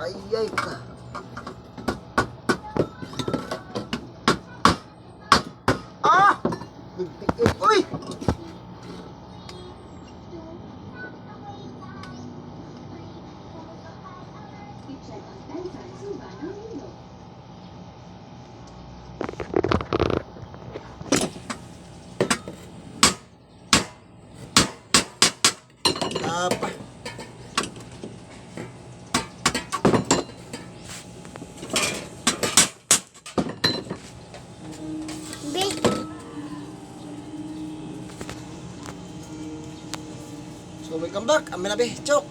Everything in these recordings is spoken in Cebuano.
Ay, ay ka. Ah! Nagtiit. Uy! Tapa. Big. So welcome back. Ang minabi, Chok.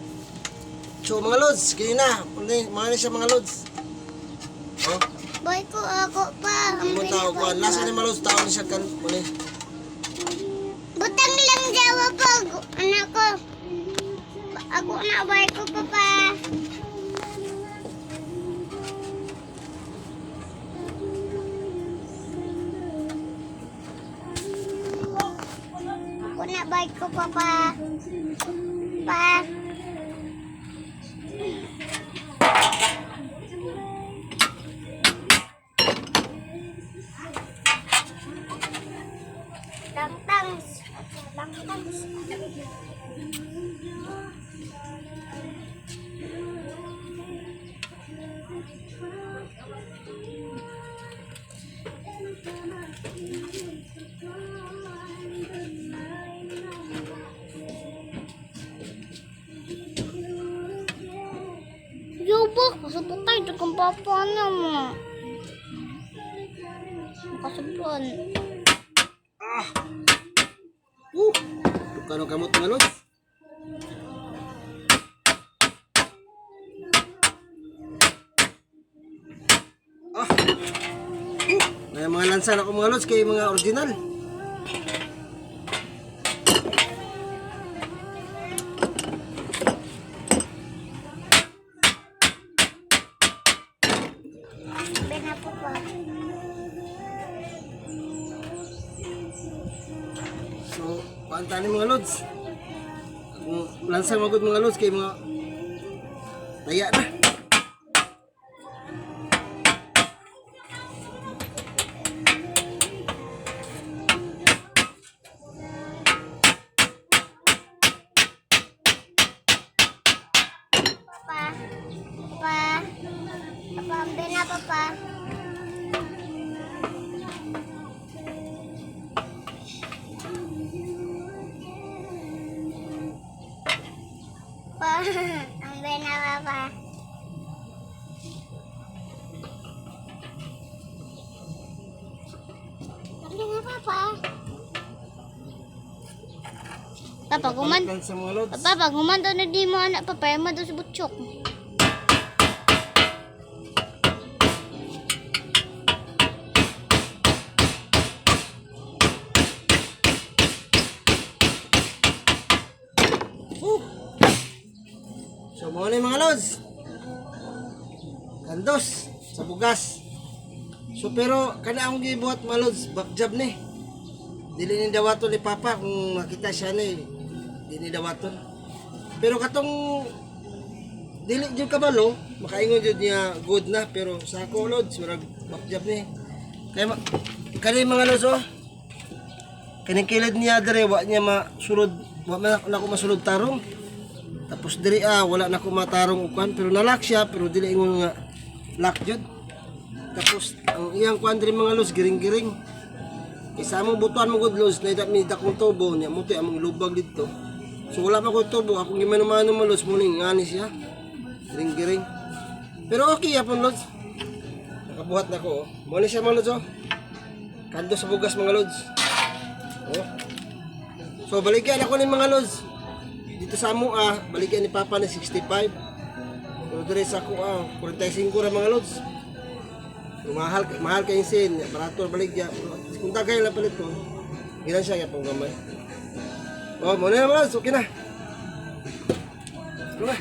So mga lods, kini na. Mga na siya mga lods. Oh, Boy ko ako pa. Ang mo tao ko. Nasa ni mga lods, tao ni siya kan muni. Butang lang jawa pag anak ko. Ako na boy ko papa. Ako na boy ko papa. Pa. Tang tang. Tang tang. Yubok, kasabot tayo kung papa na mo. Kasabot. Ah. Woo. Tukano kamot mga lods. Ah. Woo. May mga lansan ako mga lods kay mga original. Bena po pa. So, kuan tani mga lods. Kung lansan magud mga lods kay mga taya na. Papa. Papa. Papa, ang bena papa. Pa, ang bena papa. Ang bena papa. Papa, kuman. Lansan mga lods. Papa, pag humanda na di mo anak, papa, ma daw sa butchok. Woo! So, mga na yung mga lods. Kandos sa bugas. So, pero kana akong gibuhat mga lods, back job ni. Dili ni dawaton ni Papa kung makita siya ni. Dili ni dawaton. Pero katong dili jud kabalo, makaingon jud niya good na pero sa ako lods, murag back job ni. Kaya kani mga lods oh. Kaning kilid niya dire wa niya masulod, wa man na ako masulod tarong. Tapos diri ah wala na ko matarong ukan pero nalak siya pero dili ingon nga lock jud. Tapos ang iyang kuan diri mga lods giring-giring. Kay sa among butuan mo good lods na mi dakong tubo niya mo among lubag didto. So wala pa ko tubo akong gimano-mano mo lods mo ning ngani siya. Giring-giring. Pero okay yapon lods. Nakabuhat na ko oh. Mo ni siya mga lods oh. Kando sa bugas mga lods. Oh. So baligyan ako ni mga lods. Dito sa amo ah, baligyan ni Papa ni 65. Pero dire sa ako ah, 45 ra mga lods. So, mahal mahal kay sin, barato baligya. Pero kung tagay lang palit ko. Gilan siya gyapon gamay. Oh, mo na mga lods, okay na. Go na.